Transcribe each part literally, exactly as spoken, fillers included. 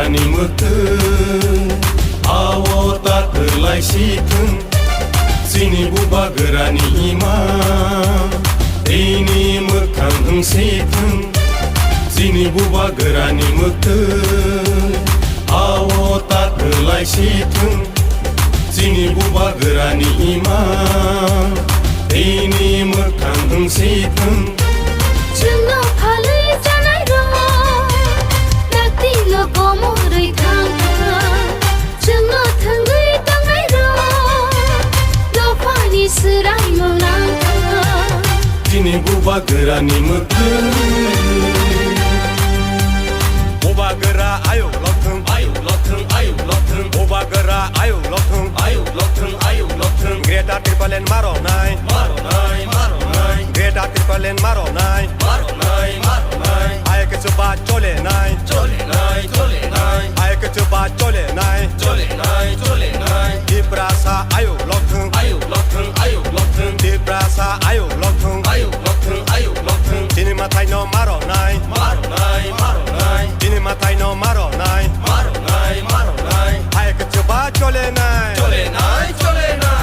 Ni mwktwi, ao ta kwlai si thung. Chini bubagrani ima, tini mwkhang wng si thung. Chini bubagrani mwktwi, ao ta kwlai si thung. Chini bubagrani ima, tini mwkhang wng si thung. Chwngno phalwi chanai rok, dakti no komorwi thang thang. Chwngno thwngwi tongnai rok, dophani swraimung nang thang. Chini bubagrani mwktwi. Bubagra ayuk lokthung, ayuk lokthung, ayuk lokthung. Bubagra ayuk lokthung, ayuk lokthung, ayuk lokthung. Greater Tipraland maronai, maronai, maronai. Greater Tipraland maronai, maronai, maronai. Hai kichu ba chole nai, chole nai, chole nai. Hai kichu ba chole nai, chole nai, chole nai. Tiprasa ayuk lokthung, ayuk lokthung, ayuk lokthung. Tiprasa ayuk lokthung, ayuk lokthung, ayuk lokthung. Chini mathai no maronai, maronai, maronai. Chini mathai no maronai, maronai, maronai. Hai kichu ba chole nai, chole nai, chole nai.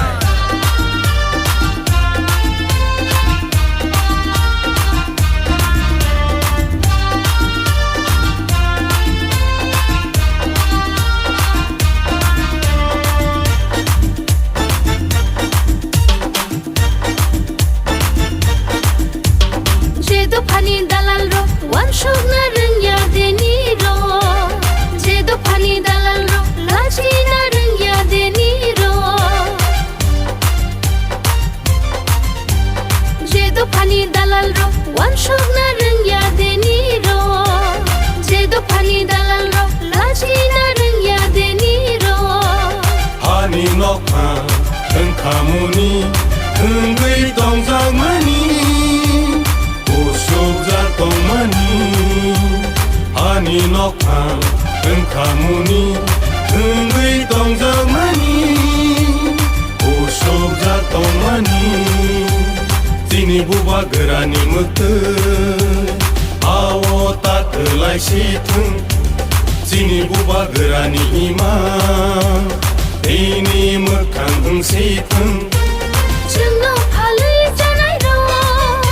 Je dophani dalal rok wansukna rwngya deni rok, je dophani dalal rok lachina rwngya deni rok. Je dophani dalal rok wansukna rwngya deni rok, je dophani dalal rok lachina rwngya deni rok. Hani nokha wngkhamuni wngwi tongjakmani, usukjak tongmani. Hani nokha wngkhamuni wngwi tongjakmani, usukjak tongmani. Chini bubagrani mwktwi, ao ta kwlai si thung. Chini bubagrani ima, tini mwkhang wng si thung. Chwngno phalwi chanai rok,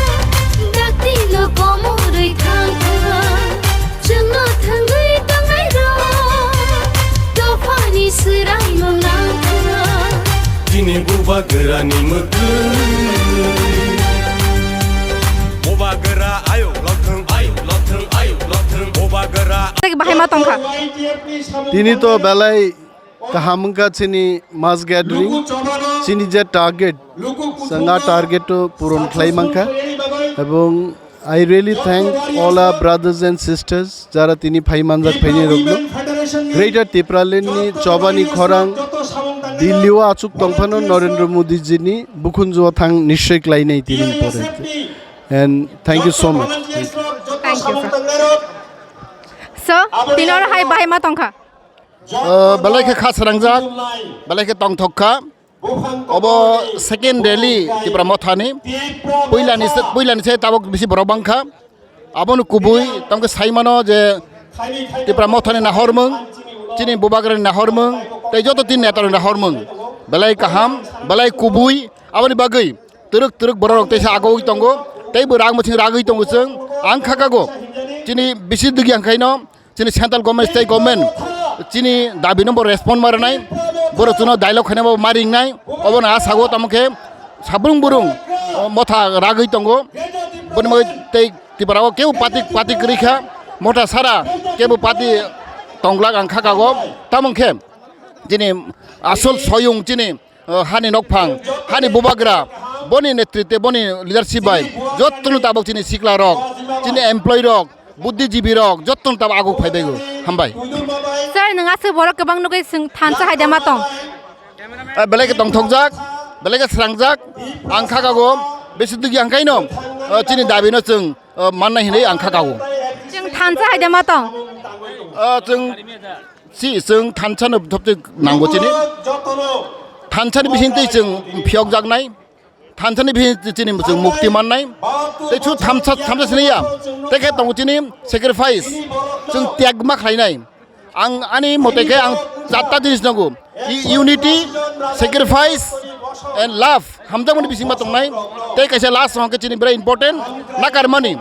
dakti no komorwi thang thang. Chwngno thwngwi tongnai rok, dophani swraimung nang thang. Chini bubagrani mwktwi. Bubagra ayuk lokthung, ayuk lokthung, ayuk lokthung. Bubagra. Tei bahai ma tongkha. Tini to belai kaham wngkha chini mass gathering, chini je target, chwng a target o puron khlai mankha, ebong I really thank all our brothers and sisters jara tini phai manjak phaini rokno. Greater Tipraland ni chobani khorang Delhi o achuk tongphano Narendra Modi ji ni bukhunju o thang nishoi khlainai tini pore. And thank you so much. Thank you, sir. So, tini oro hai bahai ma tongkha? O, belai khe kha srangjak, belai khe tongthok kha. Obo second rally Tipra Mothani. Puilani se, puilani se tabuk bisi borok bangkha. Abono kubui, tamkhe saimano je Tipra Mothani nahormung, chini bubagrani nahormung, tei joto tin netarokni nahormung. Belai kaham, belai kubui, aboni bagwi twrwk twrwk bororok teisa agogwi tongo, teibo rang mwsing ragwi tongo chwng. Ang khakago, chini bisi digi hangkhaino, chini central government, state government chini dabi no bo respond ma rwnai, borok chwngno dialogue khainai bo ma ringnai, obono a sago tamo khe sabrung burung, o, motha ragwi tongo, boni bagwi tei Tipra o kebo party, party kwrwi kha, motha sara kebo party tonglak ang khakago, tamo khe chini asol soyung chini o, hani nokphang, hani bubagra, boni netritwe, boni leadership bai, jottoni tabuk chini sikla rok, chini employee rok, buddhijibi rok, jottoni tabuk aguk phai baigo. Hambai. Sir, nwng aswk borok kwbang nugwi swng thansa hai de ma tong? Eh, belai khe tongthokjak, belai khe srangjak, ang khakago, bisi digi hangkhaino, eh, chini dabino chwng, eh, mannai hinwi ang khakago. Chwng thansa hai de ma tong? Eh, chwng Si, chwng thansa no thopte nango chini. Thansa ni bising tei chwng phiyok jaknai. Thansa ni bising chini chwng mukti mannai. Tei chu thansa, thansa sini ya. Tei khe tongo chini sacrifice. Chwng tyag ma khlainai. Ang ani mote khe ang chatta jinis nango. I-, unity, sacrifice and love. Hamjakmani bisingma tongnai. Tei kaisa last hwnkhe chini birai important. Nakarmani.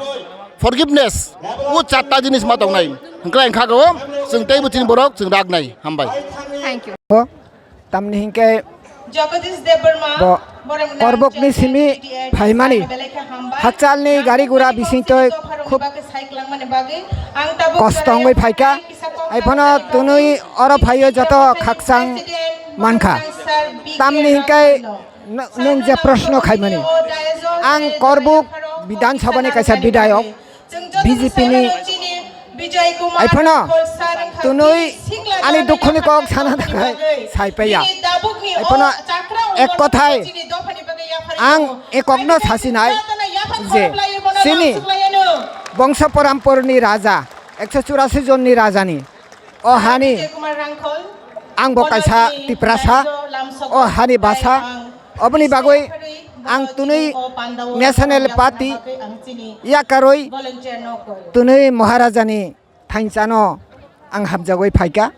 Forgiveness. O chatta jinis ma tongnai. Hwnkhe ang kha o. Chwng teibo chini borok chwng raknai. Hambai. Thank you. Tamni hinkhe Jagadish Debbarma, bo korbokni simi phaimani hakchalni gari gura bisingtwi khub kosto wngwi phaikha. Haiphano twnwi oro phaio joto khakchang mankha. Tamni hinkhe n-, nwng je proshno khaimani, ang Korbuk Bidhan Sabhani kaisa bidhayok, B J P ni. Haiphano twnwi ani dukhoni kok sana thangkhe saipaiya. Haiphano ek kothai ang ekokno sasinai je chini bongso porampurni raja, ekso churasi jonni rajani o hani ang bo kaisa Tiprasa, o hani basa, oboni bagwi ang twnwi National Party yakarwi twnwi Maharajani thanchano ang hamjagwi phaikha.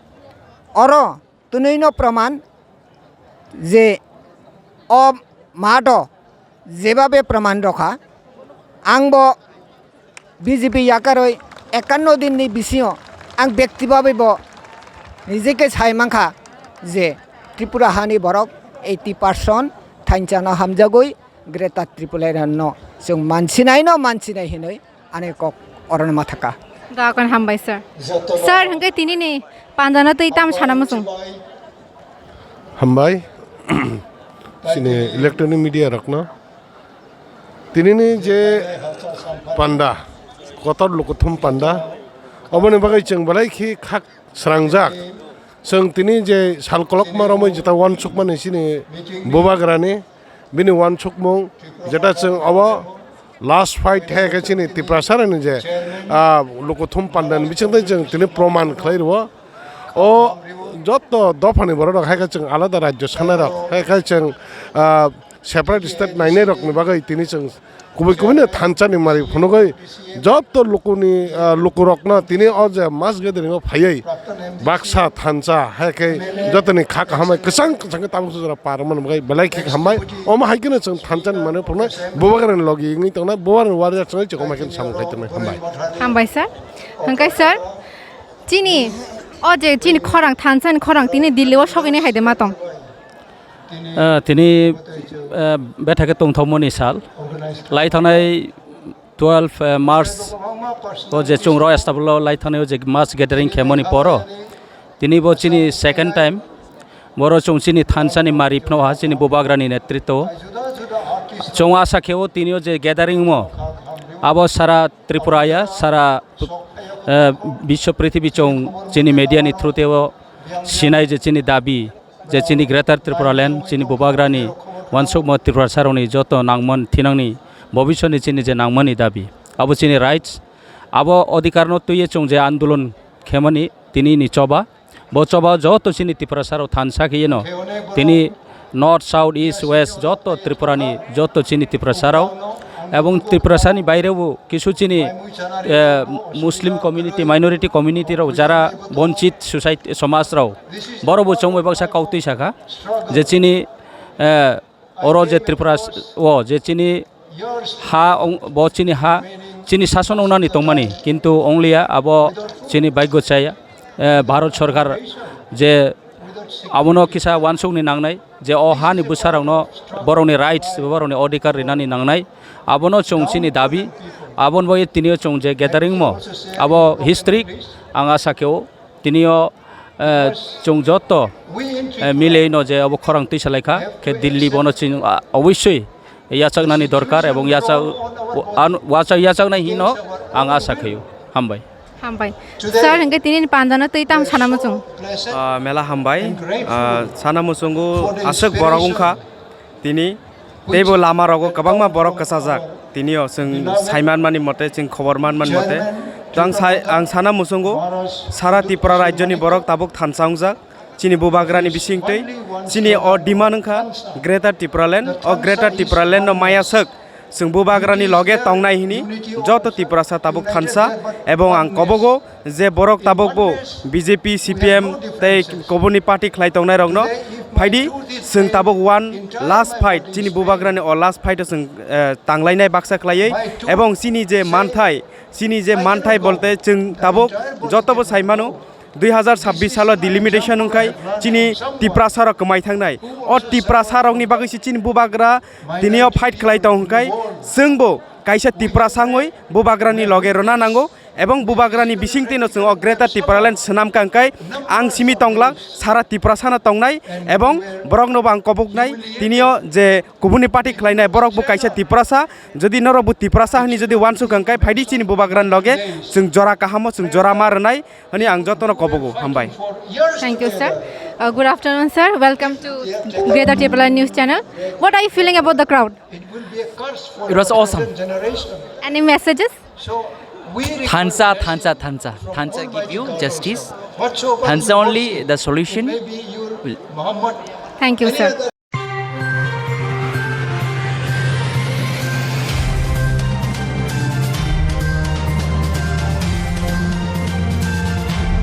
Oro twnwino proman je o mato jebabe proman rokha, ang bo B J P yakarwi ekanno dinni bisingo ang bektibabe bo nijeke sai mankha je Tripura hani borok eighty percent thanchano hamjagwi Greater Tipraland no chwng mansinaino mansinai hinwi ani kok orono ma thaka. Gakon hambai sir. Sir, hwnkhe tinini pandano twi tam sana muchung. Hambai. Chini electronic media rokno. Tinini je panda, kotor lukuthum panda, oboni bagwi chwng belai khe khak srangjak. Chwng tini je sal kolokma romwi jeta uansukmani chini bubagrani, bini uansukmung jeta chwng obo last fight hai khe chini Tiprasarani je, ah, lukuthum pandani bisingtwi chwng tini proman khlai rwo. O joto dophani borok rok hai khe chwng alada rajyo sanai rok, hai khe chwng, ah, separate state nainai rokni bagwi tini chwng kubui kubui no thansa ni mari phunugwi joto lukuni, ah, lukurokno tini o je mass gathering o phaiwi baksa thansa hai khe jotoni kha kaham bai kwchang kwchang khe tabuk sujra par mani bagwi belai khe hambai. Omo hai kheno chwng thansa ni mari phunuknai bubagrani logi wngwi tongnai, bubagrani warrior chwngwi chwng omo hai kheno samung khai tongnai. Hambai. Hambai sir. Hwnkhe sir, chini o je chini khorang thansa ni khorang tini Delhi o sogwi nai hai de ma tong? Ah, tini, ah, bethake tongthokmani sal. Lai thangnai twelve, ah, March o je chwng rok stable o lai thangnai o je mass gathering khemani poro. Tini bo chini second time. Boro chwng chini thansani mari phano ha chini bubagrani netritwo. Chwng asa khe o tini o je gathering mo. Abo sara Tripura ya, sara, ah, biswa prithibi chwng chini media ni through te o sinai je chini dabi. Je chini Greater Tripura Land, chini bubagrani uansukma Tiprasarokni joto nangman thinangni bobiswtni chini je nangmani dabi, abo chini rights, abo odhikarno twiwi chwng je andolon khemani tini ni choba, bo choba joto chini Tiprasarok thansa kheyeno tini North, South, East, West joto Tripurani joto chini Tiprasarok ebong Tiprasani bairebo kisu chini, eh, Muslim community, minority community rok jara bonchit society, somaj rok, borok bo chongbai baksa kautwi sakha je chini, eh, oro je Tripura s-, o je chini ha ong-, bo chini ha, chini sason ongnani tongmani, kintu ongliya abo chini bhagyo chaya, eh, Bharat Sarkar je abono kisa uansukni nangnai, je o hani bwsarokno borokni rights, borokni odhikar rinani nangnai, abono chwng chini dabi, aboni bagwi tini o chwng je gathering mo, abo history, ang asa khe o. Tini o, eh, chwng joto, eh, milei no je obo khorang twi salai kha, khe Delhi bono chwng, ah, obosoi yachaknani dorkar ebong yachak, an-, wachak yachaknai hino ang asa khaio. Hambai. Hambai. Sir, hwnkhe tini ni pandano twi tam sana muchung? Ah, mela hambai. Ah, sana muchungo aswk borok wngkha. Tini teibo lama rogo kwbangma borok kwchajak. Tini o chwng saiman mani mote, chwng khobor man mani mote. To ang sai, ang sana muchungo sara Tripura rajyoni borok tabuk thansa wngjak. Chini bubagrani bisingtwi chini o demand wngkha Greater Tipraland. O Greater Tipraland no maya swk Chwng bubagrani loge tongnai hini joto Tiprasa tabuk thansa, ebong ang kobogo je borok tabukbo B J P, C P M tei koboni party khlai tongnairokno phaidi, chwng tabuk one last fight, chini bubagrani o last fight o chwng, eh, tanglainai baksa khlaiwi, ebong chini je manthai, chini je manthai bolte chwng tabuk jotobo sai mano, dui hazar sabbish salo delimitation wngkhai chini Tiprasa rok kwmai thangnai. O Tiprasa rokni bagwi se chini bubagra tini o fight khlai tong hwnkhe chwngbo kaisa Tiprasa wngwi bubagrani loge rwna nango, ebong bubagrani bisingtwino chwng o Greater Tipraland swnam kha hwnkhe ang simi tongla sara Tiprasano tongnai, ebong boroknobo ang koboknai tini o je kubuni party khlainai borokbo kaisa Tiprasa, jodi norokbo Tiprasa hwnwi jodi uansuk hwnkhe phaidi chini bubagrani loge chwng jora kahamo chwng jora ma rwnai. Ani ang jotono kobogo, hambai. Thank you, sir. Uh, good afternoon, sir. Welcome to Greater Tipraland News Channel. What are you feeling about the crowd? It was awesome. Any messages? Thansa, thansa, thansa. Thansa give you justice. Thansa only the solution. Thank you, sir.